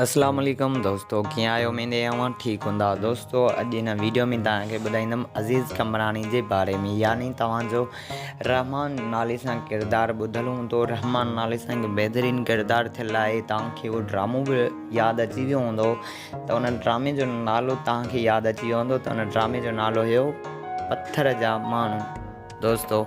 اسلام عليڪم دوستو ڪيئن آهيو اميد آهي اوهان ٺيڪ هوندا دوستو اڄ هن ويڊيو ۾ توهان کي ٻڌائيندم عزيز قمبراڻي جي باري ۾ يعني توهان جو رحمان نالي سان ڪردار ٻڌل هوندو رحمان نالي سان هڪ بهترين ڪردار ٿيل آهي توهان کي اهو ڊرامو به ياد اچي ويو هوندو ته ان ڊرامي جو نالو توهان کي ياد اچي ويو هوندو ته ان ڊرامي جو نالو هيو پٿر جا ماڻهو دوستو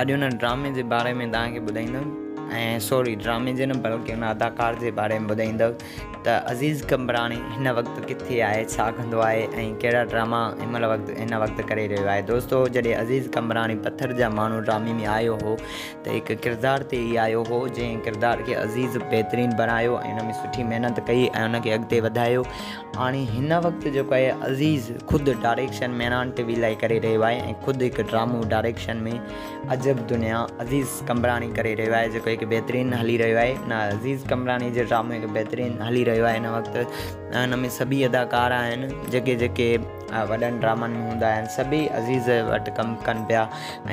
اڄ ان ڊرامي جي باري ۾ توهان کي ٻڌائيندم ۽ سوري ڊرامي جي نه بلڪه ان اداڪار جي باري ۾ ٻڌائيندم ته عزيز قمبراڻي هن وقت ڪٿي آهي ڇا ڪندو آهي ۽ ڪهڙا ڊراما هن مهل وقت هن وقت ڪري رهيو آهي دوستو جڏهن عزيز قمبراڻي پٿر جا ماڻهو ڊرامي ۾ آيو هو ته هڪ ڪردار تي ئي آيو هو جنهن ڪردار کي عزيز بهترين بڻايو ۽ ان ۾ سٺي محنت ڪئي ۽ ان کي اڳتي وڌايو هاڻي هن وقت جيڪو آهي عزيز خود ڊائريڪشن مهراڻ ٽي وي لاء ڪري رهيو آهي ۽ خود هڪ ڊرامو ڊائريڪشن ۾ عجب دنيا عزيز قمبراڻي ڪري رهيو آهي جيڪو هڪ بهترين هلي رهيو آهي نه عزيز قمبراڻي جو ڊرامو هڪ بهترين هلي رهيو آهي هن وقت ۽ هن ۾ سڀئي اداڪار آهن جيڪي جيڪي وڏن ڊرامن ۾ هوندا آهن سڀئي عزيز وٽ ڪم ڪن پيا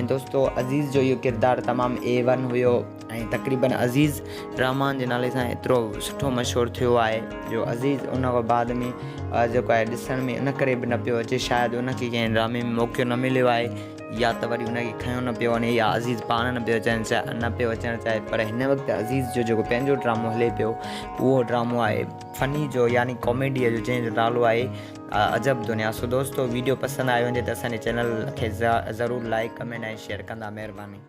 ۽ دوستو عزيز جو اهو ڪردار تمام اي ون هيو ۽ تقريبن عزيز رحمان جي نالي سان ايترو سٺو مشهور ٿيو آهي جو عزيز ان کان بعد ۾ جيڪو آهي ڏسڻ ۾ ان ڪري به نه پيو اچي شايد ان کي ڪنهن ڊرامي ۾ موقعو نه مليو آهي يا ته وري ان کي کنيو نه پيو وڃي يا عزيز پاڻ نه پيو اچڻ چاهي نه پيو اچڻ چاهي پر هن وقت عزيز جو جيڪو پنهنجو ڊرامو هلي پيو اهو ڊرامو آهي فني جو يعني ڪاميڊيء جو جنهن جو نالو آهي عجب دنيا سو دوستو ويڊيو پسند آيو هجي ته اسان جي چينل کي ضرور لائڪ ڪمينٽ ۽ شيئر ڪندا مهرباني.